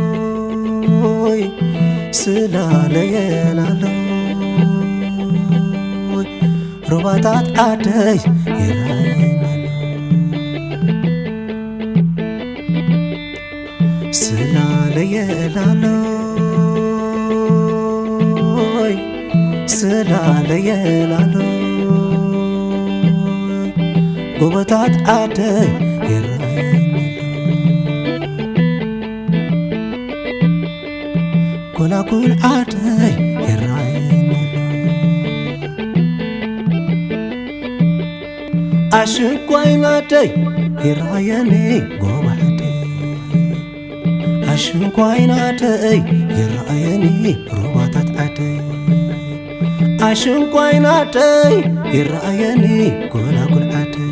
ስላለየላሎይ ስላለየላሎይ ሩባታት ዓደይ ይረኣየናሎ። ስላለየላሎይ ስላለየላሎይ ጎቦታት ዓደይ ይረኣየናሎ። ጎላጉል ዓደይ ይረኣየናሎ። ኣሽንኳይ ናደይ ይረኣየኒ ጎቦ ዓደይ። ኣሽንኳይ ናደይ ይረኣየኒ ሩባታት ዓደይ። ኣሽንኳይ ናደይ ይረኣየኒ ጎላጉል ዓደይ።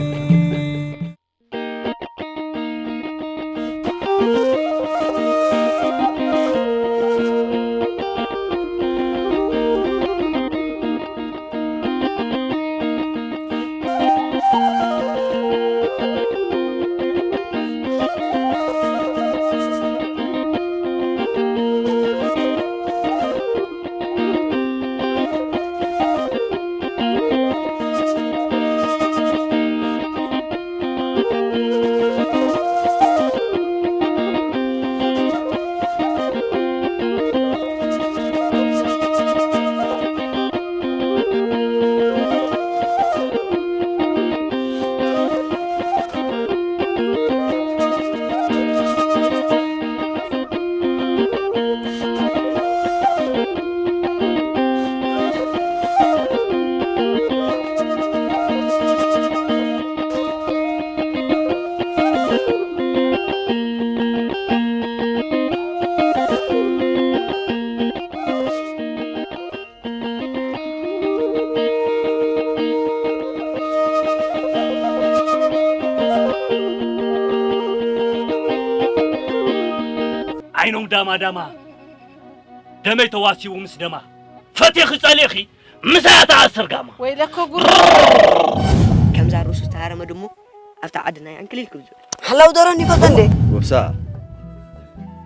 ዓይኖም ዳማ ዳማ፣ ደመይ ተዋሲቡ ምስ ደማ። ፈቲኺ ጸሊእኺ ምሳያ ተኣስር ጋማ። ወይለከ ጉሩ። ከምዛ ርእሱ ዝተሃረመ ድሙ ኣብታ ዓድና እያ ዕንክሊል ክብል ዝብል። ሓላው ደረን ይፈልጠ እንዴ? ጎብሳ፣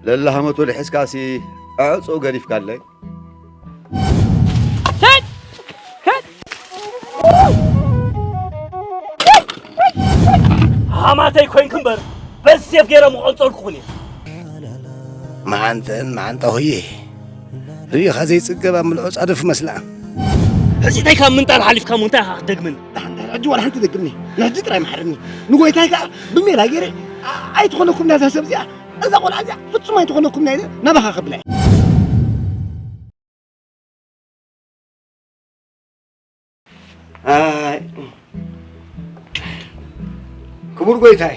ለላሃመቱ ልሒዝካሲ ኣዕጹ ገዲፍካለይ። ሃማተይ ኮይንክ እምበር በሴፍ ገይረ ምቆንጸልኩኹን እየ። መዓንተን መዓንጣ ሆየ፣ ርኢኻ ዘይጽገብ ኣብ ምልዖ ጻድፍ መስላ። ሕጺተይ ካብ ምንጣል ሓሊፍካ እሞ እንታይ ኢኻ ክትደግመኒ? ደሓን፣ ደሓን፣ ሕጂ ዋላ ሓንቲ ደግምኒ። ንሕጂ ጥራይ መሓረኒ። ንጎይታይ ከኣ ብሜላ ገይረ፣ ኣ-፣ ኣይትኾነኩምና እዛ ሰብ እዚኣ፣ እዛ ቆልዓ እዚኣ ፍጹም ኣይትኾነኩምና ኢለ ናባኻ ከብላ እየ። ኣይ፣ ክቡር ጎይታይ፣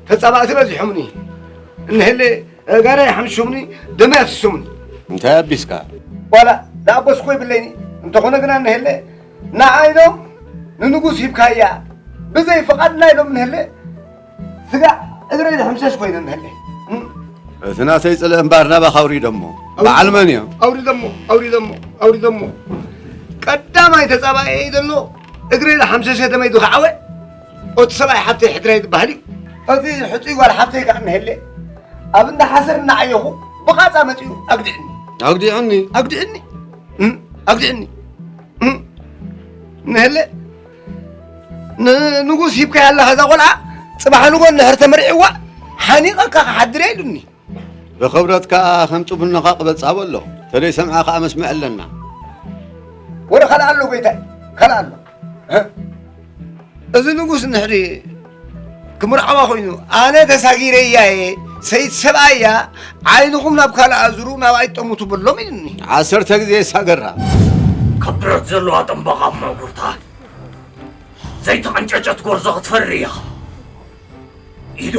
ተጻባእቲ በዚሖምኒ። እንሄለ፣ ጋራ ይሓምሹምኒ፣ ደመ ኣፍስሶምኒ። እንታይ ኣቢስካ? ዋላ፣ ዝኣበስኮ ይብለይኒ። እንተኾነ ግና እንሄለ፣ ንዓይኖም ንንጉስ ሂብካያ፣ ብዘይ ፍቓድና ኢሎም እንሄለ፣ ስጋ እግረይ ዝሕምሸሽ ኮይነ እንሀለ። እም? እቲ ናተይ ጽልኢ እምበኣር ናባኻ ኣውሪዶሞ። ኣውሪዶሞ። በዓል መን እዮም? ኣውሪዶሞ፣ ኣውሪዶሞ፣ ኣውሪዶሞ። ቀዳማይ ተጻባኤ ዘሎ እግረይ ዝሓምሸሸ ደመይ ዝኸዓወ፣ እቲ ሰብኣይ ሓብተይ ሕድራይ ዝበሃል እዩ። እቲ ሕጹይ ጓል ሓብተይ ከኣ እንሀለ፣ ኣብ እንዳ ሓሰር እናዓየኹ ብቓጻ መጺኡ ኣግዲዕኒ። ኣግዲዕኒ? ኣግዲዕኒ። እም? ኣግዲዕኒ። እም? እንሀለ፣ ንንጉስ ሂብካያ ኣለኻ እዛ ቆልዓ፣ ጽባሕ ንጎ እንድሕር ተመርዒዋ፣ ሓኒቐካ ክሓድር እየ ኢሉኒ። ብኽብረት ከኣ ከም ጭቡኖኻ ቅበጻ በሎ። ተደይ ሰምዓ ከኣ መስምዕ ኣለና። ወረ ካልእ ኣሎ ጎይታይ፣ ካልእ ኣሎ። እ? እዚ ንጉስ እንድሕሪ ክምርዓዋ ኮይኑ፣ ኣነ ተሳጊረያ እየ፣ ሰይቲ ሰብኣያ፣ ዓይንኹም ናብ ካልእ ኣዙሩ፣ ናብኣ ኣይትጠምቱ በሎም ኢሉኒ። ዓሰርተ ግዜ ይሳገራ። ክብረት ዘለዋ ጥንበቓ እሞ ጉርታ፣ ዘይተቐንጨጨት ጎርዞ ክትፈሪ ኢኻ። ኢዶ።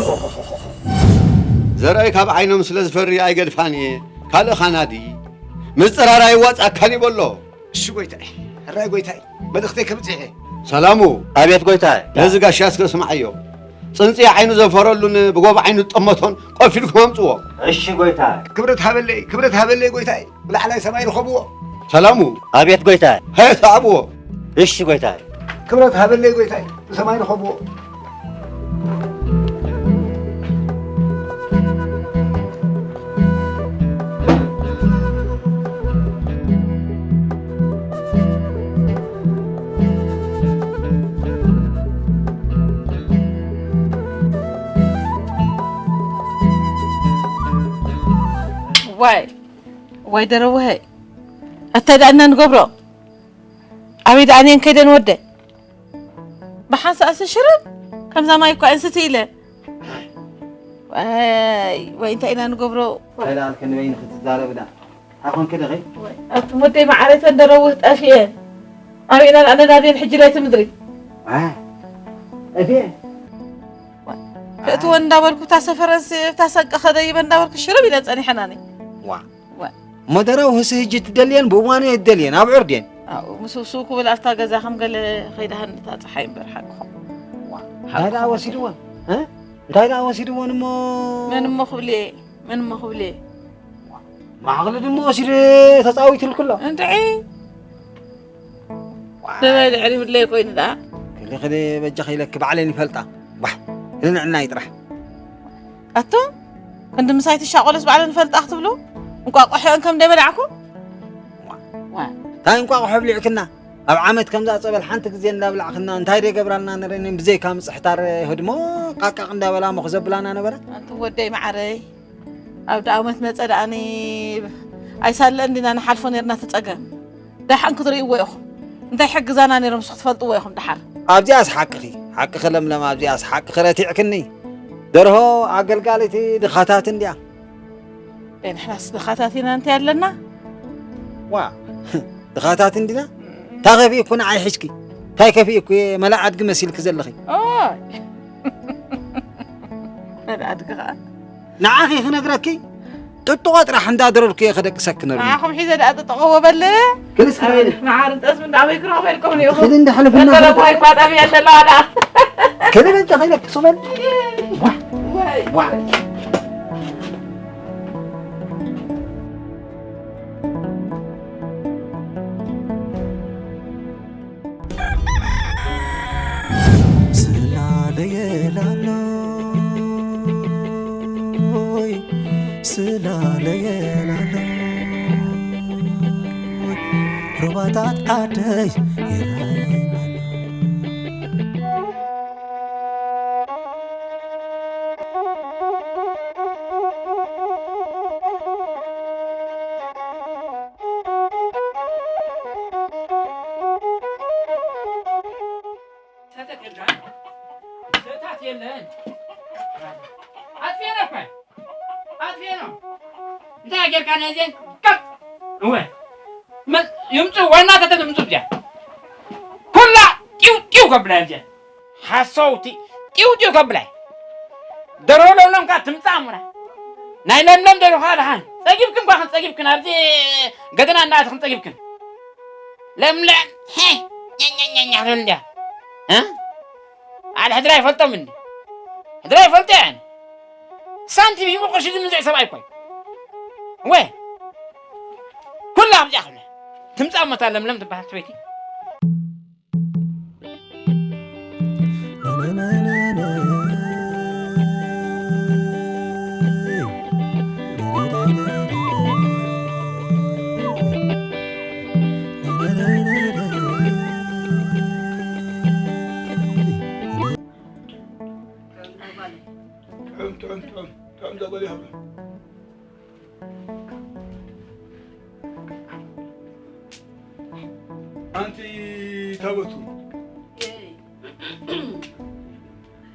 ዘርኣይ ካብ ዓይኖም ስለ ዝፈሪ ኣይገድፋን እየ። ካልእ ኻናዲ ምጽራር ኣይዋጻካን እዩ በሎ። እሺ ጎይታይ፣ ሕራይ ጎይታይ፣ መልእኽተይ ከብጽሕ እየ። ሰላሙ፣ ኣቤት ጎይታይ። ነዚ ጋሻ እስከ ስምዓዮ። ጽንጽያ ዓይኑ ዘፈረሉን ብጎብ ዓይኑ ዝጠመቶን ቆፍ ኢልኩም ኣምጽዎ። እሺ ጎይታይ። ክብረት ሃበለይ፣ ክብረት ሃበለይ ጎይታይ፣ ብላዕላይ ሰማይ ርኸብዎ። ሰላሙ። ኣቤት ጎይታይ። ሀ፣ ሰዓብዎ። እሺ ጎይታይ። ክብረት ሃበለይ ጎይታይ፣ ብሰማይ ርኸብዎ። ዋይ ዋይ ደረውሀ፣ እንታይ ደኣ እና ንገብሮ? ኣበይ ደኣ እኔን ከይደን ወደ ብሓንሳእሲ ሽርብ ከምዛ ማይ እኳ እንስቲ ኢለ። ዋይ ዋይ፣ እንታይ ኢና ንገብሮ? ከይደኣልክ ንበይንኺ ትዛረቢ ደኣ። እንታይ ኮንኪ ደኺ? ኣቱም ወደይ መዓረይ፣ ተንደረውህ ጠፊኤ። ኣበይ ኢና ደኣ ነዳድየን ሕጂ ለይቲ ምድሪ? ዋ፣ ጠፊኤ። ክእትወን እንዳበልኩ፣ እታ ሰፈረንስ፣ እታ ሰንቀ ከደይበ እንዳበልኩ ሽርብ ኢለን ጸኒሐናኒ። ዋ። ዋ። እሞ ደረውህሲ ህጂ ትደልየን፣ ብእዋኑ እየ ትደልየን፣ ኣብ ዑርድየን። ኣብኡ ምስ ውስው ክብል ኣብታ ገዛ ከም ገለ ከይደሃን እታ ጸሓይ እምበር ሓቅኹም። ዋ። እንታይ ደኣ ሓቅኹም። ወሲድወን? እ? እንታይ ደኣ ወሲድወን እሞ? መን እሞ ክብልየ? መን እሞ ክብልየ? ማዕቕሊ ድማ ወሲዱ ተጻዊትልኩ ኣሎ። እንድዒ። ሰበይ ድሕሪ ብድለይ ኮይኑ ደኣ። ክሊ ክሊ በጃኺ ኢለኪ ባዕለን ይፈልጣ። ባህ፣ ንዕናይ ጥራሕ። ኣቱም፣ ክንዲ ምሳይ ትሻቆለስ ባዕለን ይፈልጣ ክትብሉ? እንቋቑሖን ከም ደይ በላዕኩ? ዋ። እንታይ እንቋቑሖ ኣብሊዕክና? ኣብ ዓመት ከምዛ ጸበል ሓንቲ ግዜ እንዳብላዕክና እንታይ ደይ ገብራልና ነረኒ ብዘይካ ምጽሕታር ህድሞ ቃቃቕ እንዳበላ ሞኽ ዘብላና ነበረ። ኣንቱም ወደይ መዓረይ፣ ኣብ ደኣ ዓመት መጸ ደኣኒ ኣይሳለእን ዲና ንሓልፎ ኔርና እቲ ጸገም። ደሓን ክትርእይዎ ኢኹም። እንታይ ይሕግዛና ነይሮም ንስኹም ትፈልጥዎ ኢኹም ደሓር። ኣብዚኣስ ሓቅኺ፣ ሓቅኺ ለምለም፣ ኣብዚኣስ ሓቅኺ ረቲዕክኒ። ደርሆ ኣገልጋሊት ድኻታት እንድያ። ኣይ ንሕናስ ድኻታት ኢና እንታይ ኣለና? ዋ፣ ድኻታት እንዲና? እንታይ ከፊእኩ ንዓይ ሒዝኪ? እንታይ ከፊእኩ እየ መላ ኣድጊ መሲልኪ ዘለኺ? ኦይ። መላ ኣድጊ ኸኣ። ንዓኺ ክነግረኪ ጥጥቖ ጥራሕ እንዳደረርኩ እየ ከደቅሰኪ ነሩ። ንዓኹም ሒዘ ደኣ ጥጥቖ ወበል። ክልስ ኣይ፣ መዓርን ጠስምን ኣበይ ክረኽቦ ኢልኩም እኒኹም? ክል እንዳሕልፍና በለ ክልተ እኮ ኣይቋጠብ እየ ዘለዋ ደኣ። ክል በጃ ከይለቅሱ በል። ዋ፣ ዋይ። ዋ። ስላለየ ላሎይ፣ ስላለየ ላሎይ፣ ሩባታት ዓደይ ይረኣየና። ሰተት የለን። ሰተት የለን። ኣጥፊኤ ነው እኮ። ኣጥፊኤ ነው። እንታይ ጌርካ ነዚአን? ቀጥ። እወ። መ-፣ ይምፁ፣ ዋና ተተን ይምፁ እዚኣ። ኩላ ጢው ጢው ከብላ እዚኣ። ሓሰውቲ ጢው ጢው ከብላይ። ደርሆ ለምለም ከኣ ትምጻእ እሙና። ናይ ለምለም ደርሆ ከኣ ደሓን። ጸጊብክን እኳ ክንጸጊብክን ኣብዚ ገደና እንዳኣትኽን ጸጊብክን። ለምለም፣ ሄ፣ ኛኛኛኛ ክትብል እንድያ። እ? ኣነ ሕድራ ይፈልጦም እንዲ። ሕድራ ይፈልጦ እየ ኣነ። ሳንቲም ሂቡ ቅርሺ ዝምንዝዕ ሰብኣይ እኮ እዩ። ወ-፣ ኩላ ኣብዚኣ ክብላ። ትምጻእ እሞ እታ ለምለም ትበሃል ሰበይቲ። ጥዑም፣ ጥዑም፣ ጥዑም፣ ጥዑም ዘበለ ይሃብሉ። ኣንቲ ታቦቱ።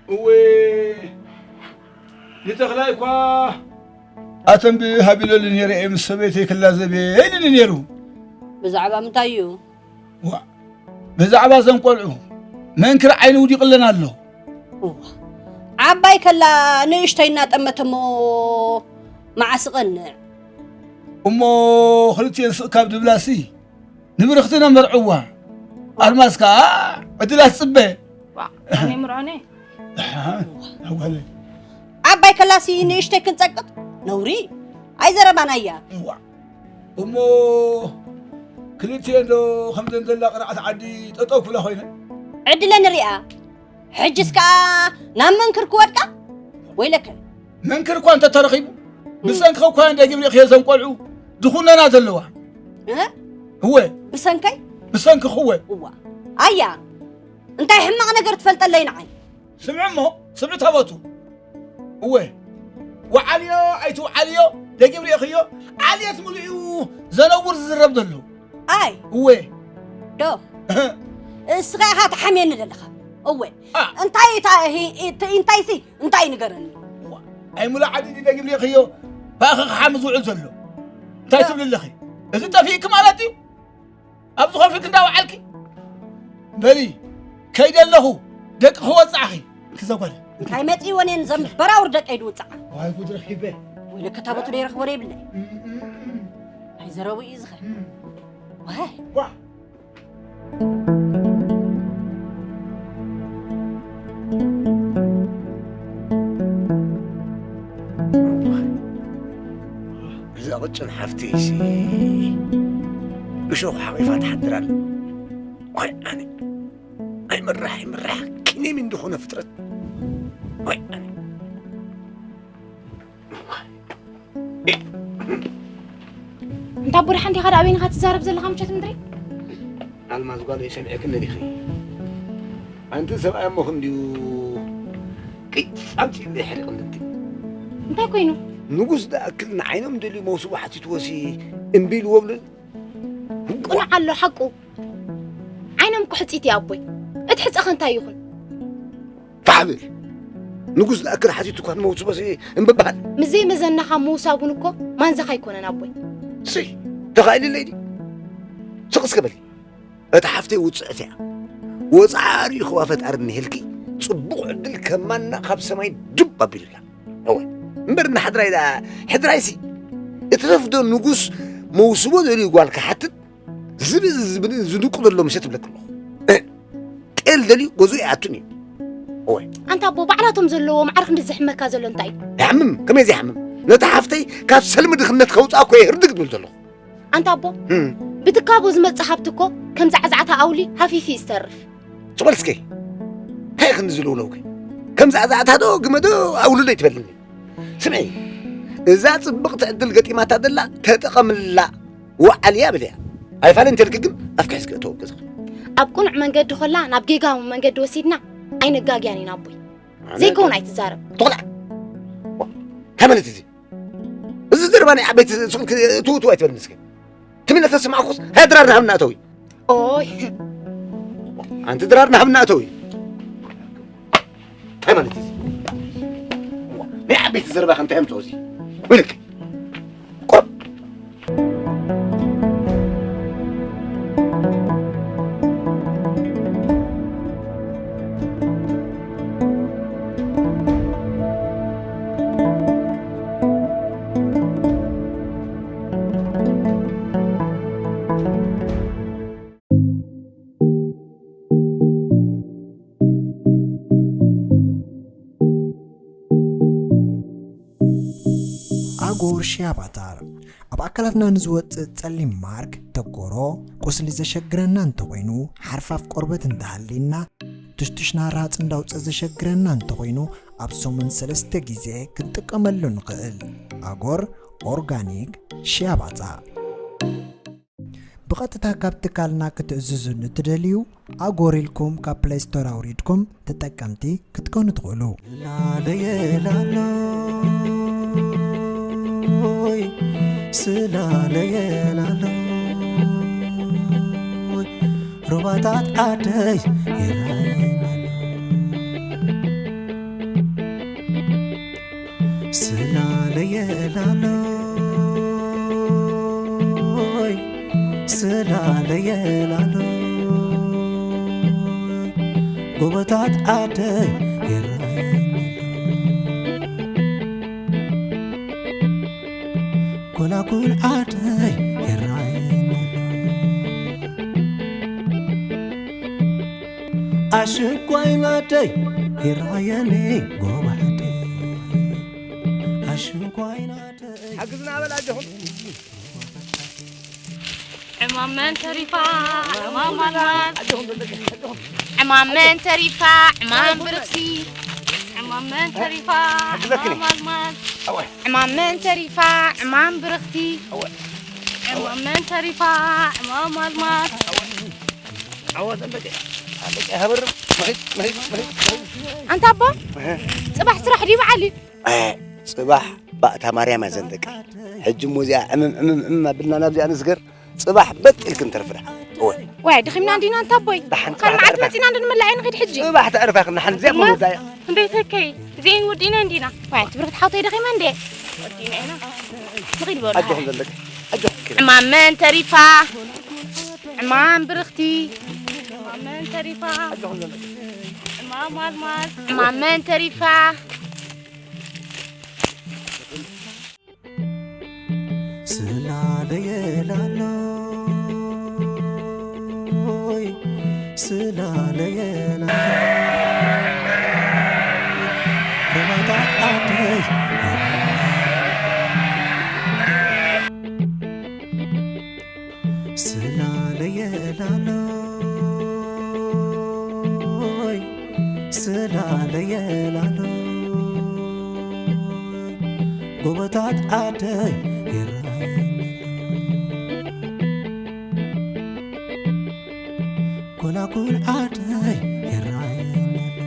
እወ፣ ንተኽላይ እኳ ኣተንቢ ሃቢለሉ ነይረ እየ፣ ምስ ሰበይተይ ክላዘብ እየ ኢሉኒ ነይሩ። ብዛዕባ ምንታይ እዩ? ዋ፣ ብዛዕባ እዘን ቆልዑ መንክር ዓይኒ ውዲቕለን ኣሎ። እዋ፣ ዓባይ ከላ ንእሽተይ እናጠመተ እሞ መዓስ ቐንዕ? እሞ ክልቲኤን ስቕ ካብ ድብላሲ ንብርኽቲ ነመርዕዋ። ኣልማዝ ከኣ ዕድላ ትጽበ። ዋ፣ ኣነ ምርዖነ። ደሓን፣ ኣጓለይ። ዓባይ ከላሲ ንእሽተይ ክንጸቅጥ ነውሪ። ኣይዘረባን ኣያ። እዋ። እሞ ክልቲኤን ዶ ከምዘን ዘላ ቅርዓት ዓዲ ጠጠው ክብላ ኮይነን? ዕድለን ሪኣ። ሕጅስ ከኣ ናብ መንክር ክወድቃ? ወይለከ። መንክር እኳ እንተተረኺቡ፣ ብሰንኪ እኳ እንደ ግብሪ ክየ ዘን ቆልዑ ድኹነና ዘለዋ። እ? እወ። ብሰንከይ? ብሰንኪ ክወ። እዋ። ኣያ፣ እንታይ ሕማቕ ነገር ትፈልጠለይ ንዓይ? ስምዒ እሞ፣ ስምዒ ታቦቱ። እወ። ወዓልዮ ኣይትውዓልዮ፣ ደጊም ርኢኽዮ፣ ዓልየት ሙሉእ እዩ ዘነውር ዝዝረብ ዘሎ። ኣይ። እወ። ዶ። እስኻ ኢኻ ትሓምየኒ ዘለኻ። እወ። ኣ። እንታይ እታ ሂ-፣ እቲ እንታይሲ፣ እንታይ ንገረኒ? እዋ። ኣይ ሙሉእ ዓዲ ድዩ ደጊም ርኢኽዮ፣ ብኣኻ ክሓሚ ዝውዕል ዘሎ። እንታይ ዶ። ትብሊ ኣለኺ? እዚ ጠፊእኪ ማለት እዩ? ኣብዚ ኮፍ ኢልኪ እንዳወዓልኪ? በሊ፣ ከይደ ኣለኹ፣ ደቂ ክወጽዓኺ። ክዛ ጓል። እንታይ መጺእወን እየን ዘም በራውር ደቀይ ድውጽዓ? ዋይ ጉድ ረኺበ። ወይለከ ታቦቱ ደይረኽቦ ደይብለይ። እም፣ እም፣ እም። ኣይዘረቡ እዩ ዝኸ። እም። ዋይ። ዋ። እዛ ቅጭን ሓፍተይሲ እሾኽ ሓቒፋ ትሓድር ኣላ። ዋይ ኣነ። ኣይምራሕ፣ ኣይምራሕ። ኪኒን እንደኾነ ፍጥረት። ዋይ ኣነ። እንታ ቡሪ ሓንቲ ኢኻ ደኣ በይንኻ ትዛረብ ዘለኻ ምሸት ምድሪ? ኣልማዝ ጓለይ ሰሚዕክኒ ዲኺ? ኣንቲ ሰብኣይ እሞ ክንድዩ ቅይ ኣምጺእለይ ሕሪቕኒ እንዲ። እንታይ ኮይኑ? ንጉስ ዝኣክል ንዓይኖም ደልዩ መውስቦ ሓቲትዎሲ እምቢ ኢልዎ ብለኒ። ቅኑዕ ኣሎ ሓቁ። ዓይኖም እኮ ሕጺት እዩ ኣቦይ። እቲ ሕጸኸ እንታይ ይኹን? ፋሕ በል። ንጉስ ዝኣክል ሓቲቱ እኳ ንመውስቦሲ እምቢ በሃል። ምስ ዘይመዘናኻ ምውሳብ እውን እኮ ማንዛኻ ኣይኮነን ኣቦይ። ሲ፣ ተኻኢልለይ ድዩ? ስቕ እስከ በሊ። እታ ሓፍተይ ውጽዕቲ እያ። ወጽዓ ኣርእዩ ከዋ ፈጣሪ እኒሄልኪ፣ ጽቡቕ ዕድል ከማና ካብ ሰማይ ድብ ኣቢሉላ። እወ፣ እምበር ንሓድራይ ደኣ፣ ሕድራይሲ፣ እትረፍዶ ንጉስ መውስቦ ዘልዩ ጓል ክሓትት፣ ዝብኢ ዝብል ዝንቁ ዘሎ ምሸት እብለኪ ኣለኹ። እ፣ ጤል ደልዩ ገዝኡ ይኣቱን እዩ። እወ። ኣንታ ኣቦ፣ ባዕላቶም ዘለዎ ማዕረ ክንዲ ዝሕመካ ዘሎ እንታይ እዩ? ይሓምም፣ ከመይ ዘይሓምም? ነታ ሓፍተይ ካብ ሰልሚ ድኽነት ከውጽኣ እኮ እየ ህርድግ ድብል ዘለኹ። ኣንታ ኣቦ፣ እም። ብትካቦ ዝመጽእ ሃብቲ እኮ ከም ዛዕዛዕታ ኣውሊ ሃፊፊ እዩ ዝተርፍ። ጽበል እስከ። እንታይ ክንዲ ዝልውለውኪ? ከም ዛዕዛዕታ ዶ ግመ ዶ ኣውሊ ዶ ይትበልኒ? ስምዒ፣ እዛ ጽብቕቲ ዕድል ገጢማታ ዘላ ተጠቐምላ፣ ወዓልያ ብልያ። ኣይፋልን እንተልኪ ግን ኣፍኪ ሒዝኪ እተው ኣብ ገዛኺ። ኣብ ቅኑዕ መንገዲ ኮላ ናብ ጌጋዊ መንገዲ ወሲድና ኣይነጋግያን ኢና ኣቦይ። ኣነ ዘይከውን ኣይትዛረብ። ትኹላዕ። ዋ፣ እንታይ ማለት እዚ? እዚ ዘረባ ናይ ዓበይቲ ስቕ ኢልኪ እትው እትው ኣይትበልኒ እስከ። ትም ኢለ ተሰማዕኩስ፣ ሃይ ድራር ናብና እተዊ። ኦይ። ኣንቲ ድራር ናብና እተዊ። እንታይ ማለት እዚ? ናይ ዓበይቲ ዘረባ ከ እንታይ ኣምፅኦ እዚ? ወይለከ። ቆ- ኣጎር ሽያባታር ኣብ ኣካላትና ንዝወጽእ ጸሊም ማርክ፣ ደጎሮ፣ ቁስሊ ዘሸግረና እንተኾይኑ፣ ሓርፋፍ ቆርበት እንተሃልይና፣ ትሽትሽና ራጽ እንዳውጸ ዘሸግረና እንተኾይኑ፣ ኣብ ሰሙን ሰለስተ ግዜ ክንጥቀመሉ ንኽእል። ኣጎር ኦርጋኒክ ሽያባታ። ብቐጥታ ካብ ትካልና ክትእዝዙ ንትደልዩ፣ ኣጎር ኢልኩም ካብ ፕለይ ስቶር ኣውሪድኩም ተጠቀምቲ ክትኮኑ ትኽእሉ። ስላለየላሎይ፣ ስላለየላሎይ፣ ሩባታት ዓደይ ይረኣየናሎ። ስላለየላሎይ፣ ስላለየላሎይ፣ ጎቦታት ዓደይ ይረኣየናሎ። ጎላጉል ዓደይ ይራየኒ ኣሎ። ኣሽንኳይ ናተይ ይራየኒ ጎባዕደይ። ኣሽንኳይ ናተይ ሓግዝና በል ኣጆኹም። ዕማመን ተሪፋ ዕማም ኣልማዝ። ዕማመን ተሪፋ ዕማም ብርክቲ። ዕማመን ተሪፋ ዕማም ኣልማዝ። ዕማመን ተሪፋ ዕማም ብርክቲ። ዕማመን ተሪፋ ዕማም ኣልማዝ። ኣንታ ኣቦ፣ ጽባሕ ስራሕ ድዩ በዓል እዩ? ጽባሕ ባእታ ማርያም እያ ዘንደቂ። ሕጂ እሞ እዚኣ ዕምም ዕምም ዕምም ኣቢልና ናብዚኣ ንስገር። ጽባሕ በጥ ኢልክን ተርፍዳ። እወ። ዋይ፣ ደኺምና እንዲና ኣንታ ኣቦይ። ደሓን ካብ ጽባሕ መዓልቲ ተዕርፋ። መጺና እንድንመላእ ንኺድ ሕጂ። ጽባሕ ተዕርፋ፣ ንሓን እዚኣ እሞ እሞ፣ ንወዳያ። ክንደይ ተከይ፣ ዘይን ወዲና እንዲና። ዋይ፣ ትብርክ ሓውተይ ደኺማ እንዴ? ወዲና ኢና። ንኺድ በሉ። ኣጆኹም ዘለክ። ኣጆኹም ኪድ። ዕማመን ተሪፋ። ዕማም ብርኽቲ። ዕማመን ተሪፋ። ኣጆኹም ዘለክ። ዕማም ኣልማዝ። ዕማመን ተሪፋ። ስላለየ ላሎይ፣ ስላለየ ላሎይ፣ ሩባታት ዓደይ። ስላለየ ላሎይ፣ ስላለየ ላሎይ፣ ጎቦታት ዓደይ ይረኣየኒ ኣሎ። ጎላጉል ዓደይ ይረኣየኒ ኣሎ።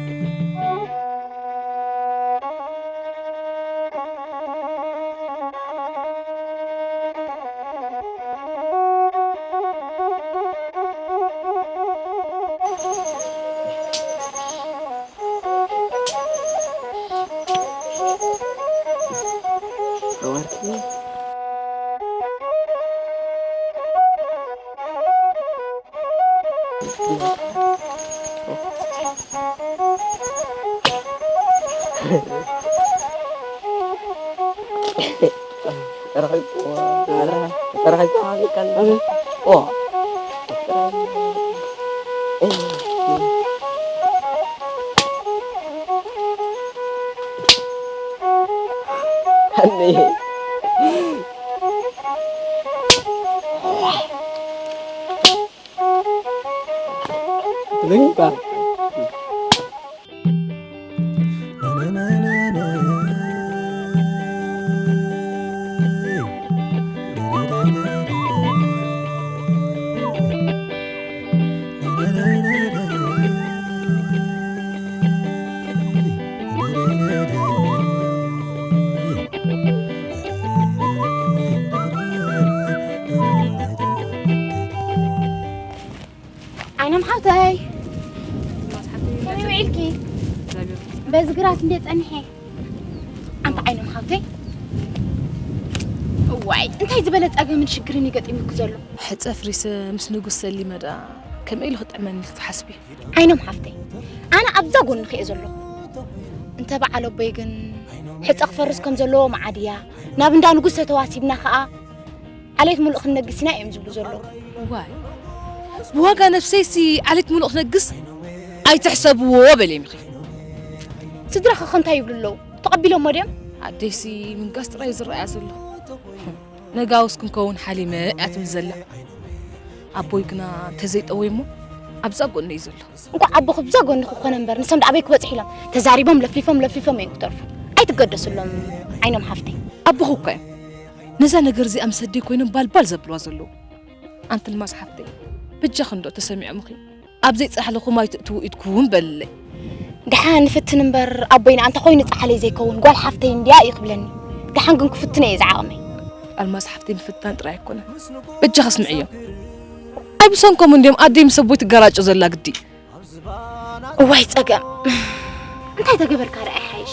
ዓይኖም ሓውተይ፣ ከመይ ውዒልኪ? በዚ ግራት እንዴ ጸኒሐ። ኣንታ ዓይኖም ሓውተይ፣ እዋይ፣ እንታይ ዝበለ ጸገምን ሽግርን እዩ ገጢሙኪ ዘሎ? ሕጸ ፍሪሰ ምስ ንጉስ ሰሊመ ደኣ ከመይ ኢሉ ክጥዕመኒ ኢልኪ ትሓስቢ? ዓይኖም ሓፍተይ፣ ኣነ ኣብዛ ጎንኺ እየ ዘለኹ። እንተ በዓል ኣቦይ ግን ሕጸ ክፈርስ ከም ዘለዎ መዓድያ፣ ናብ እንዳ ንጉስ ተተዋሲብና ኸኣ ዓሌት ሙሉእ ክንነግስ ኢና እዮም ዝብሉ ዘለዉ። ዋይ፣ ብዋጋ ነብሰይሲ ዓሌት ሙሉእ ክነግስ ኣይትሕሰብዎ በልዮም ኢኺ። ስድራኺ ከ እንታይ ይብሉ ኣለዉ? ተቐቢሎሞ ድዮም? ኣደይሲ ምንጋስ ጥራይ እዩ ዝረኣያ ዘሎ። ነጋውስ ክንከውን ሓሊመ እያ ትብል ዘላ። ኣቦይ ግና እንተዘይጠወይሞ ኣብዛ ጎነይ እዩ ዘሎ። እንኳዕ ኣቦኺ ብዛ ጎንኺ ኮነ እምበር፣ ንሶም ደኣ ኣበይ ክበጽሑ ኢሎም? ተዛሪቦም፣ ለፍሊፎም፣ ለፍሊፎም እዮም ክተርፉ። ኣይትገደስሎም ዓይኖም ሓፍተይ። ኣቦኺ እኳ እዮም ነዛ ነገር እዚኣ ምስ ኣደይ ኮይኖም ባልባል ዘብልዋ ዘለዉ። ኣንቲ ኣልማዝ ሓፍተይ፣ በጃኺ እንዶ ተሰሚዖምኺ ኣብ ዘይጸሓለኹም ኣይትእትዉ ኢድኩም በልለይ። ደሓን ንፍትን እምበር ኣቦይና ኣንተ ኮይኑ ጸሓለይ ዘይከውን ጓል ሓፍተይ እንድያ እዩ ክብለኒ። ደሓን ግን ክፍትኖ እየ ዝዓቕመይ። ኣልማዝ ሓፍተይ ምፍታን ጥራይ ኣይኮነን። በጃኺ ስምዕዮም። ኣይ ብሰንኮም እንድዮም ኣደይ ምስ ኣቦይ ትገራጮ ዘላ ግዲ። እዋይ ጸገም። እንታይ ተገበርካ ደኣ ይሓይሽ?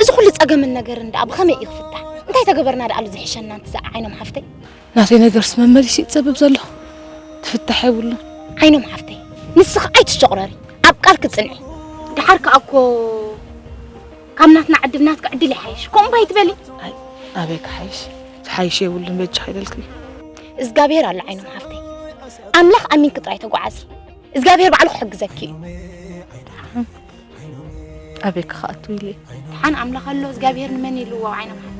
እዚ ኩሉ ጸገምን ነገርን ደኣ ብኸመይ እዩ ክፍታሕ? እንታይ ተገበርና ደኣ ዝሕሸና ኣንቲ ዓይኖም ሓፍተይ? ናተይ ነገርስ መመሊሱ እዩ ዝጸብብ ዘሎ። ትፍታሕ የብሉን። ዓይኖም ሓፍተይ፣ ንስኺ ኣይትሸቑረሪ፣ ኣብ ቃልኪ ጽንዒ። ደሓር ከኣ እኮ ካብ ናትና ዕድል ናትኪ ዕድል ይሓይሽ። ከምኡ እባ ኣይትበሊ። ኣይ፣ ኣበይ ክሓይሽ? ዝሓይሽ የብሉን በጃ ከይደልክን። እግዚኣብሔር ኣሎ ዓይኖም ሓፍተይ። ኣምላኽ ኣሚንኪ ጥራይ ተጓዓዚ። እግዚኣብሔር ባዕሉ ክሕግዘኪ እዩ። ኣበይ ክኸኣቱ ኢለ። ሓን ኣምላኽ ኣሎ እግዚኣብሔር ንመን ይልዎ ዓይኖም ሓፍተይ።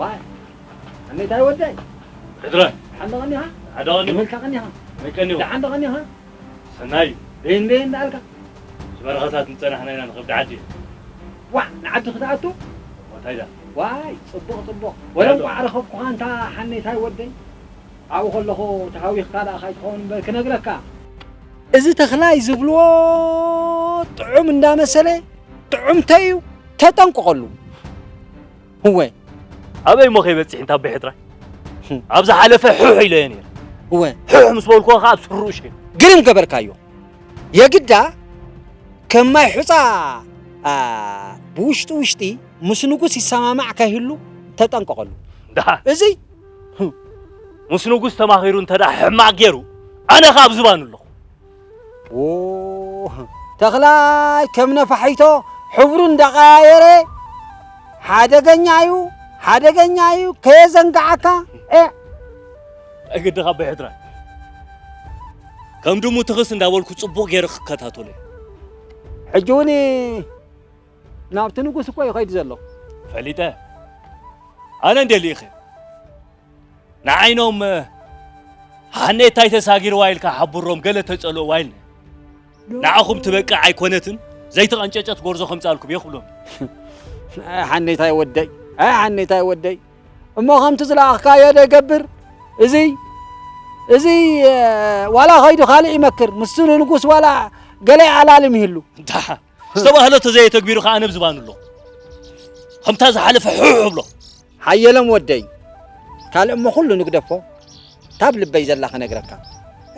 ዋይ ኣነታይ ወደይ ሕድራይ ሓንዳ ቀኒኻ ሓደ ቀኒኹ መልካ ቀኒኻ መቀኒኹ ደሓን ዶ ቀኒኻ ሰናይ በይን በይን እንዳልካ ዝበረኸታት ንፀናሕና ኢና ንኸብዲ ዓዲ ዋ ንዓዲ ክትኣቱ እንታይ ዳ ዋይ ፅቡቕ ፅቡቕ ወለ እንኳ ዓረኸብኩኻ እንታ ሓነታይ ወደይ ኣብኡ ከለኹ ተሃዊኽካ ደኣ ካይትኸውን እምበር ክነግረካ እዚ ተኽላይ ዝብልዎ ጥዑም እንዳመሰለ ጥዑምተይ እዩ ተጠንቀቐሉ እወ ኣበይ እሞ ከይበፅሕ እንታ ኣቦይ ሕድራይ ኣብ ዝሓለፈ ሑሕ ኢለዮ ነይረ እወ ሑሕ ምስ በልኩ ከዓ ኣብ ስርኡ ሸይኑ ግርም ገበርካዮ የግዳ ከም ማይ ሑፃ ብውሽጢ ውሽጢ ምስ ንጉስ ይሰማማዕ ከይህሉ ተጠንቀቐሉ ደሓ እዚ ምስ ንጉስ ተማኺሩ እንተ ደኣ ሕማቕ ገይሩ ኣነ ከዓ ኣብ ዝባኑ ኣለኹ ተኽላይ ከም ነፋሒቶ ሕብሩ እንዳቀያየረ ሓደገኛ እዩ ሓደገኛ እዩ ከየዘንጋዓካ ኣይግድኻ ብሕድራ ከም ድሙ ትኽስ እንዳበልኩ ጽቡቕ ገይረ ክከታተሎ እየ ሕጂ እውን ናብቲ ንጉስ እኮ ይኸይድ ዘሎ ፈሊጠ ኣነ እንደ ልኢኸ ንዓይኖም ሃኔታይ ተሳጊርዋ ኢልካ ሓብሮም ገለ ተጸልእዋ ኢልኒ ንዓኹም ትበቅዕ ኣይኮነትን ዘይተቐንጨጨት ጎርዞ ከምጻልኩም እየ ክብሎም ሓኔታይ ወደይ ሓኔታይ ወደይ እሞ ከምቲ ዝለኣኽካዮ ዶ ይገብር እዚ እዚ ዋላ ኸይዱ ካልእ ይመክር ምስ ንጉስ ዋላ ገለ ኣላልም ይህሉ እንታ ዝተባህለ ተዘየተግቢሩ ከዓ ነብዝባኑ ኣሎ ከምታ ዝሓለፈ ሕሕ ብሎ ሓየሎም ወደይ ካልእ እሞ ኩሉ ንግደፎ ታብ ልበይ ዘላ ክነግረካ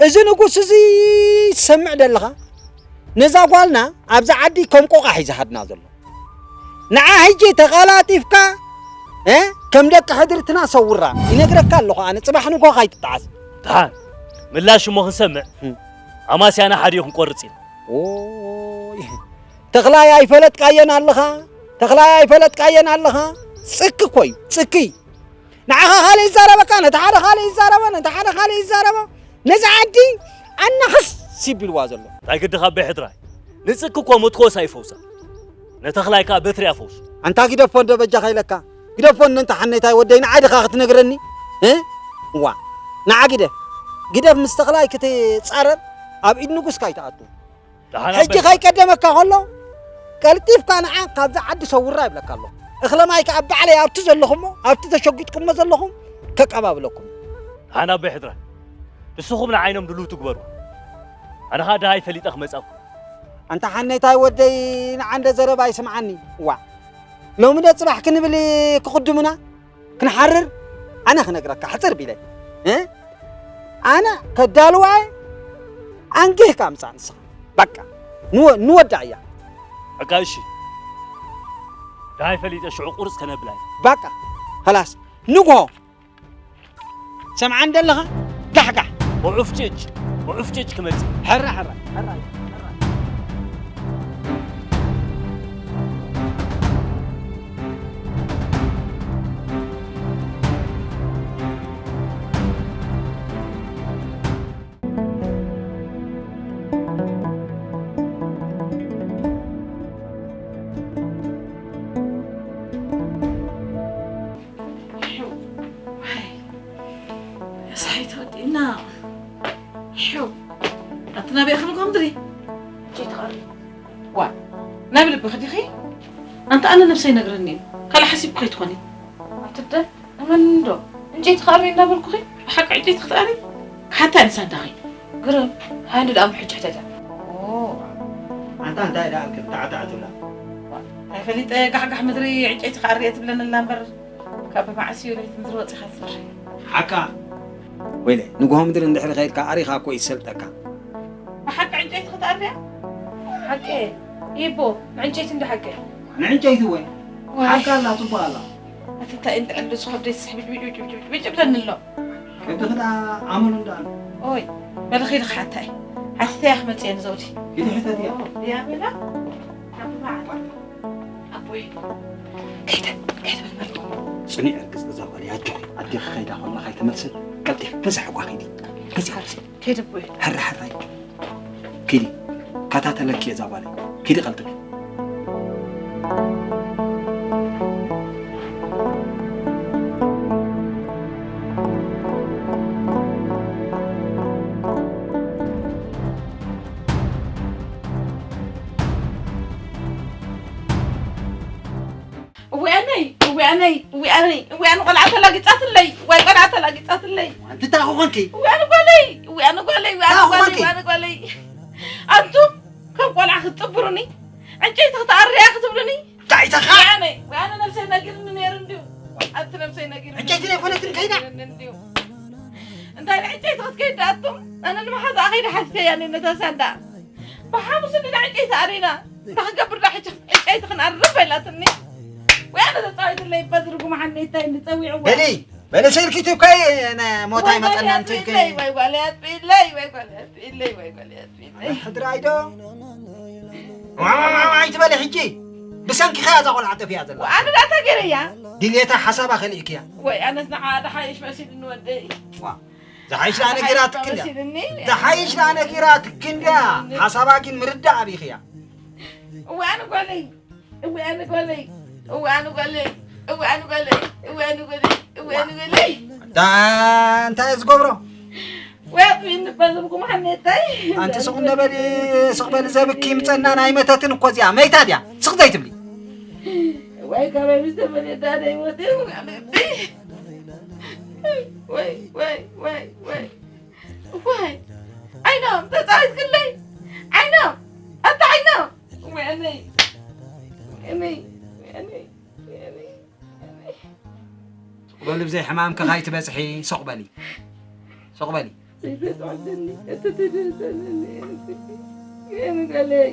እዚ ንጉስ እዚ ትሰምዕ ደለኻ ነዛ ጓልና ኣብዛ ዓዲ ከም ቆቓሕ እዩ ዝሃድና ዘሎ ንዓ ሕጂ ተቐላጢፍካ እ ከም ደቂ ሕድርትና ሰውራ ይነግረካ ኣለኹ ኣነ ጽባሕ ንጎ ካይትጠዓስ ደሓን ምላሽ እሞ ክንሰምዕ ኣማስያና ሓደ እዩ ክንቆርጽ ኢና ኦይ ተኽላይ ኣይፈለጥካየን ኣለኻ ተኽላይ ኣይፈለጥካየን ኣለኻ ጽኪ እኮ እዩ ጽኪ ንዓኻ ካልእ ይዛረበካ ነቲ ሓደ ካልእ ይዛረበ ነቲ ሓደ ካልእ ይዛረበ ነዚ ዓዲ ኣናኽስ ይብልዋ ዘሎ እንታይ ግድኻ ኣቦይ ሕድራይ ንጽኪ እኮ መትኮስ ኣይፈውሳ ነተኽላይ ከኣ በትሪ ኣፈውሱ ኣንታ ግደፎ እንዶ በጃኻ ኢለካ ግደፎ እነ እንተ ሓኔታይ ወደይ ንዓይ ድኻ ክትነግረኒ እ ዋ ንዓ ግደፍ ግደፍ ምስ ተኽላይ ክትጻረር ኣብ ኢድ ንጉስካ ኣይትኣቱ ሕጂ ከይቀደመካ ከሎ ቀልጢፍካ ንዓ ካብዚ ዓዲ ሰውራ ይብለካ ኣሎ እኽለ ማይ ከኣ ባዕለይ ኣብቲ ዘለኹሞ ኣብቲ ተሸጒጥኩሞ ዘለኹም ከቀባብለኩም ሃና ኣቦይ ሕድራ ንስኹም ንዓይኖም ድልው ትግበሩ ኣነ ኸኣ ድሃይ ፈሊጠ ክመጻኩም ኣንታ ሓኔታይ ወደይ ንዓንደ ዘረባ ይስምዓኒ ዋ ሎሚ ደ ጽባሕ ክንብል ክቕድሙና ክንሓርር ኣነ ክነግረካ ሕጽር ቢለ ኣነ ከዳልዋ ኣንጊህካ ምጻእ ንስኻ በቃ ንወዳ እያ በቃ እሺ ዳይ ፈሊጠ ሽዑ ቁርጽ ከነብላ በቃ ኸላስ ንግሆ ሰምዓን ደለኻ ጋሕጋሕ ብዑፍጭጭ ብዑፍጭጭ ክመጽእ ሕራ ሕራ ሕራ ሰሓይ ተወዲእና ሕው ኣቲ ናበይ ኣኽልኩም ድሪ ዋ ናብ ልብኺ ዲኺ ኣንተ ኣነ ነብሰይ ነግረኒ እዩ ካልእ ሓሲብኩ ከይትኾኒ ኣትደ እመን እንዶ ዕንጨይቲ ክኣሪ እንዳበልኩኺ ሓቂ ዕንጨይቲ ክትኣሪ ሓታ ንሳዳኺ ግርም ሃንድ ደኣ ምሕጅ ሕተተ ኣንታ እንታይ ደኣ ክትተዓታዕ ትብላ ኣይፈሊጠ ጋሕጋሕ ምድሪ ዕንጨይቲ ክኣሪ እየ ትብለኒ ኣላ እምበር ካብ ብመዓስ እዩ ለይቲ ምድሪ ወፂኻ ትፅሪ ሓካ ወይለ ንግሆ ምድሪ እንድሕሪ ከይድካ ኣሪኻ እኮ ይሰልጠካ ብሓቂ ዕንጨይቲ ክትኣርያ ሓቂ ኢቦ፣ ንዕንጨይቲ እንዶ ሓገ። ንዕንጨይቲ ወይ? ዋይ። ሓካ ኣላ፣ ጽቡቕ ኣላ። ኣቲ እንታይ እንዲ ዕልዱ ዝኸብደይ ስሕቢ ጅብጅብጅብጅብጅ ብለኒ ኣሎ። ከብድኺ ደኣ ኣመሉ እንዳ ኣሎ። ኦይ፣ በል ኺዲ ክሓታይ። ሓቲተያ ክመጽእ እየ ንዘውዲ። ሂዲ ሕተትያ። ድያ በላ? ካብ በዓል። ኣቦይ፣ ከይደ፣ ከይደ በል በልኩ። ጽኒዕ ርግጽ እዛ ጓል ኣጆኺ፣ ኣዴኺ ከይዳ ከላ ከይትመልስን ቀልጢፍኪ በዚ ሓጓ ኺዲ። በዚ ሓብሲ። ከይደ ኣቦይ። ሕራ ሕራ ኢልኪ። ኪዲ፣ ከታተለኪ እዛ ጓለይ። ኪዲ ቀልጥፊ። እወያነይ፣ እወያነይ፣ እወያነይ፣ እወያን ቆልዓ ተላጊጻትለይ፣ ወይ ቆልዓ ተላጊጻትለይ። ኣንቲ እንታይ ክኾንኪ? እወያን ጓለይ፣ እወያን ጓለይ፣ እወያን እንታይ ጓለይ፣ ክኾንኪ? እወያን ጓለይ። ኣንቱም ከም ቆልዓ ክትጥብሩኒ፣ ዕንጨይቲ ክትኣርያ ክትብሉኒ። እንታይ ኢኻ? ወያነ፣ ወያነ ነብሰይ ነጊርኒ ነይሩ እንድዩ። ኣንቲ ነብሰይ ነጊርኒ ዕንጨይቲ ዘይኮነትን ከይዳ? ነጊርኒ እንድዩ። እንታይ ዕንጨይቲ ክትከይድ ኣቱም? ኣነ ንመሓዛኣ ከይደ ሓቲተያ ነታ ሳንዳ። ብሓሙስ እንድና ዕንጨይቲ ኣሪና። እንታይ ክገብር ዳ ሕጂ ዕንጨይቲ ክንኣርብ ኢላትኒ። ወያነ ተጻዊትለይ በዝርጉ መሓነይታይ እንድጸዊዕዋ። በሊ፣ በሊ ስልኪ ትብከይ፣ ነ-፣ ሞታ ወይ ይመጸና ጓል እንትብከይ። ያጥብለይ፣ ወይ ጓል ያጥብለይ፣ ወይ ጓል ያጥብለይ፣ ወይ ጓል ያጥብለይ። ሕድራይ ዶ? ዋይ ትበሊ ሕጂ። ብሰንኪ ኸያ እዛ ቆልዓ ጠፊኣ ዘላ። ኣነ ዳታ ገይረያ። ድልየታ ሓሳባ ከሊእክያ። ወይ ኣነስ ንዓ ድሓይሽ መሲልኒ ወደይ። ዋ፣ ዝሓይሽ ደኣ ነጊራ ትክንድያ። መሲልኒ። ዝሓይሽ ደኣ ነጊራ ትክንድያ። ሓሳባ ግን ምርዳእ ኣቢኽያ። እዋን ጓለይ። እወ ኣነ ጓለይ፣ እወ ኣነ ጓለይ፣ እወ ኣነ ጓለይ፣ እወ ኣነ ጓለይ፣ እወ ኣነ ጓለይ። ኣንታ እንታይ ዝገብሮ? ወይ ኣጥሚኒ እባ ዘብኩም ሓኔታይ። ኣንቲ ስቕ እንደ በሊ፣ ስቕ በሊ ዘብኪ ምጸና ናይ መተትን እኮ እዚኣ መይታ ድያ? ስቕ ዘይትብሊ። ወይ ካበይ ምስ ተፈልየ ዳ ናይ ሞተ ወይ፣ ወይ፣ ወይ፣ ወይ፣ ወይ። ወይ፣ ዓይኖም ተጻዊትክለይ። ዓይኖም፣ ኣታ ዓይኖም። ወይነይ፣ ወይነይ፣ ወይነይ፣ ወይነይ፣ ወይነይ። ሱቕ በሊ፣ ብዘይ ሕማምኪ ካይትበጽሒ፣ ሱቕ በሊ። ሱቕ በሊ። ዘይተጻወተኒ፣ እተተደሰነኒ፣ ወይነ ገለይ።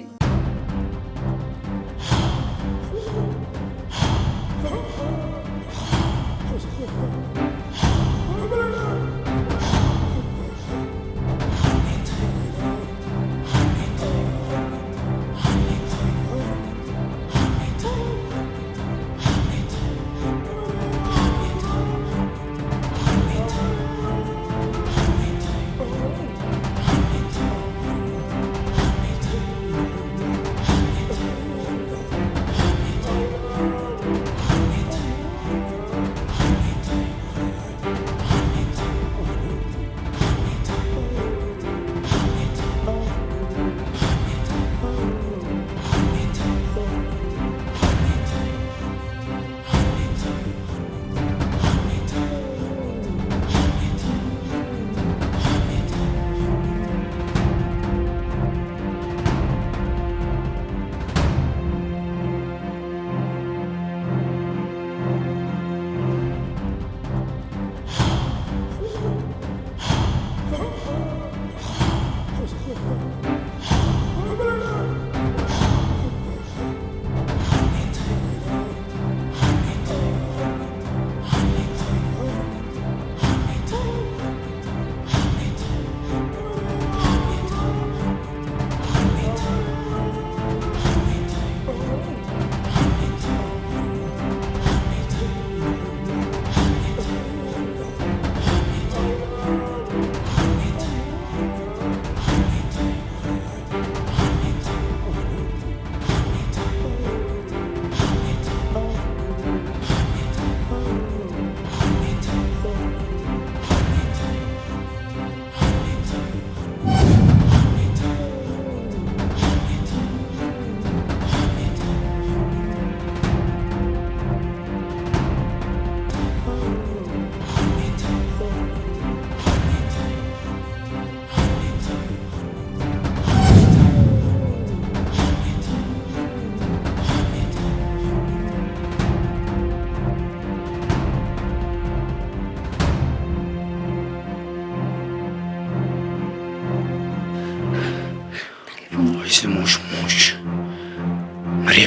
ሞሽ ሞሽ ሞሽ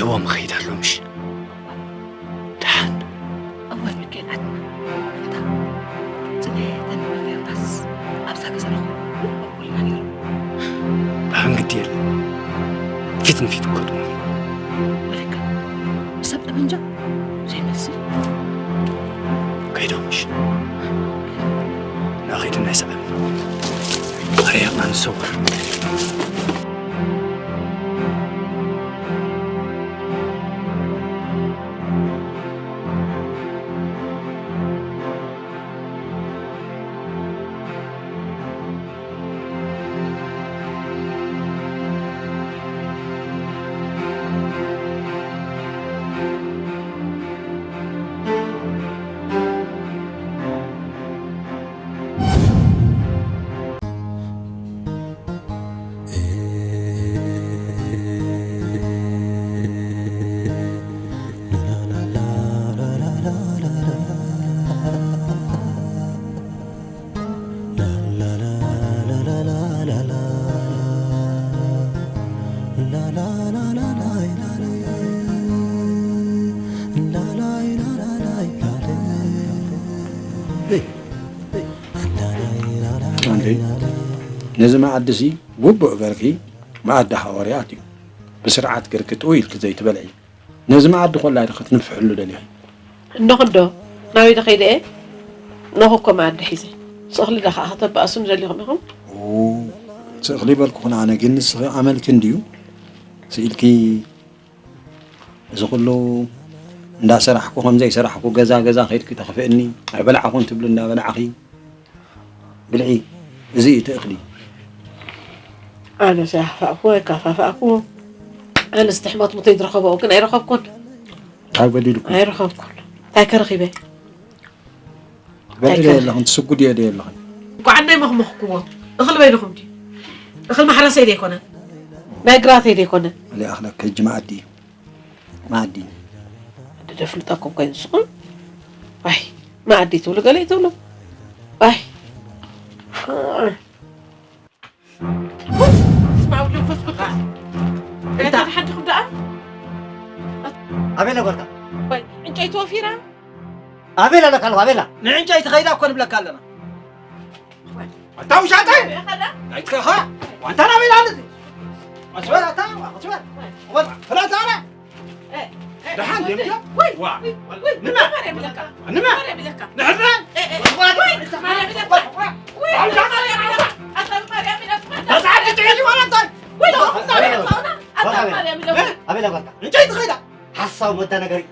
እዎም ኸይድ ኣሎ ምሽ ደሓን። እወ፣ ልክዕ ናትና። እታ ጽንዕተን መርያታስ ኣብዛ ገዛ ንኹሉ እኩልና ነይሩ። ብሓን ግዲ የለ። ፊት ንፊት ክገጥሞ። ወለካ ብሰብ ጠመንጃ ዘይመስል። ከይዶም ምሽ። ንኸይድ ናይ ሰዓት። ኣርያና ንሰውር። ኣንተይ፣ ነዚ መኣዲ እዚ ውቡእ ገርኪ መኣዲ ሃዋርያት እዩ። ብስርዓት ገርኪ ጥውይ ኢልኪ ዘይትበልዒ። ነዚ መኣዲ ኮላ ዶ ክትንፍሕሉ ደሊኺ? እንዶ ክንዶ፣ ናበይ ዶ ከይደ እየ? እንሆ እኮ መኣዲ ሒዘ። ስእኽሊ ዶ ኸዓ ከተባእሱኒ ደሊኹም ኢኹም? ኡ፣ ስእኽሊ በልኩኽን ኣነ፣ ግን ንስኺ ኣመልኪ እንድዩ ስኢልኪ እዚ ኩሉ እንዳሰራሕኩ ከም ዘይሰራሕኩ ገዛ ገዛ ከይድኪ ተኽፍእኒ፣ ኣይበላዕኹን ትብሊ እንዳበላዕኺ ብልዒ። እዚ እዩ እቲ እኽሊ። ኣነስ ኣይሓፋእኩ ኣይካፋፋእኩ። ኣነስ ትሕመት ሙተይ ዝረኸበኦ ግን ኣይረኸብኩን። እንታይ በዲልኩ? ኣይረኸብኩን። እንታይ ከረኺበ? ትበልዒ እንታይ ዶ ከ- የለኽን? ትስጉዲ ዶ የለኽን? እንኳዕ እንዳይ መኽመኽኩዎ። እኽሊ በይንኹም ድዩ? እኽሊ ማሕረሰይ ዶ ኣይኮነን? ናይ ግራተይ ዶ ኣይኮነን? እለ ኣኽለከ እጅ መኣዲ እዩ። መኣዲ። ኣደ ደፍልጠኩም ኮይኑ ንስኹም። ዋይ፣ መኣዲ ትብሉ ገለ ትብሉ። ዋይ። ስማ ኣብ መንፈስ ቅዱስ። እንታይ? እንታይ ሓድኹም ደኣ? ኣቤላ በርካ። ዋይ፣ ዕንጨይቲ ወፊራ? ኣቤላ ኣለካ ኣለኹ፣ ኣቤላ። ንዕንጨይቲ ኸይዳ እኮ ንብለካ ኣለና። ኣታ ውሻጠ! ኣይትኸኻ! ዋንታ ናበይ ኢላ ኣለቲ? ኣስበር ኣታ፣ ኣስበር! ወል ፍላት ኣረ! ደሓን ደምካ? ወይ! ዋ! ወይ! ወይ! ንማ? ማርያም ይለካ! ንማ? ማርያም ይለካ! ንሕና? ኤ፣ ኤ፣ ወይ! ማርያም ይለካ! ወይ! ኣታ ማርያም ይለካ! ኣታ ማርያም ይለካ! ተጻዕዲ ትዕሊ ወላ እንታይ? ወይ! ኣታ ማርያም ይለካ! ኣታ ማርያም ይለካ! ኣቤላ በቃ። እንጨይቲ ኸይዳ! ሓሳብ መዳነገሪ።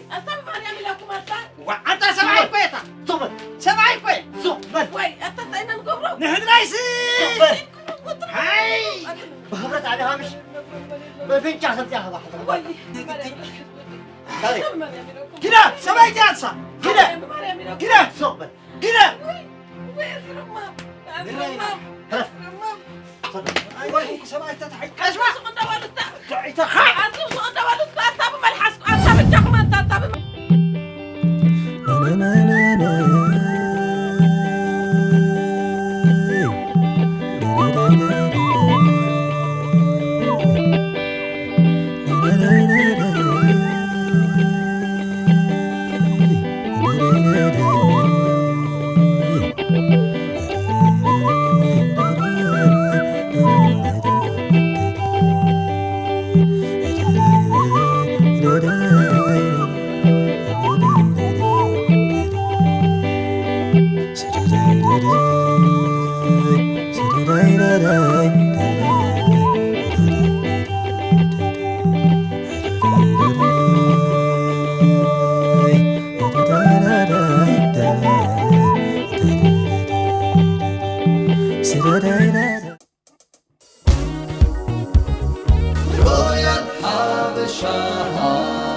ኣንታ ማርያም ኢለኩም ኣታ። ዋይ፣ ዋይ፣ ኣንታ ሰብኣይ እኮ እየ፣ ኣታ። ሱቕ በል። ሰብኣይ እኮ እየ። ሱቕ በል። ዋይ፣ ኣታ እንታይ ኢና ንገብሮ? ንሕድራይሲ። ሱቕ በል። ሃይ። ብኽብረት ዓቢኻ ምሽ? በፍንጫ ሰምጢኻ ባሕሪ። ዋይ። ታሪክ። ኣታ ማርያም ኢለኩም። ኪዳ፣ ሰብኣይ እያ ንሳ። ኪዳ። ማርያም ኢለኩም። ኪዳ። ሱቕ በል። ግደ! ወይ፣ ወይ፣ ኣዝሮማ፣ ኣዝሮማ፣ ሕረፍ። ኣዝሮማ። ኣይ፣ ወይ፣ ሰብኣይ ተታሒዝካ። ኣዝሮም ስቕ እንዳበሉ እታ፣ ተታሒዝካ። ኣዝሮም ስቕ እንዳበሉ እታ፣ ኣታ ብመልሓስ፣ ኣታ በጃኹም፣ ኣታ፣ ኣታ ብመ- Royal Habesha.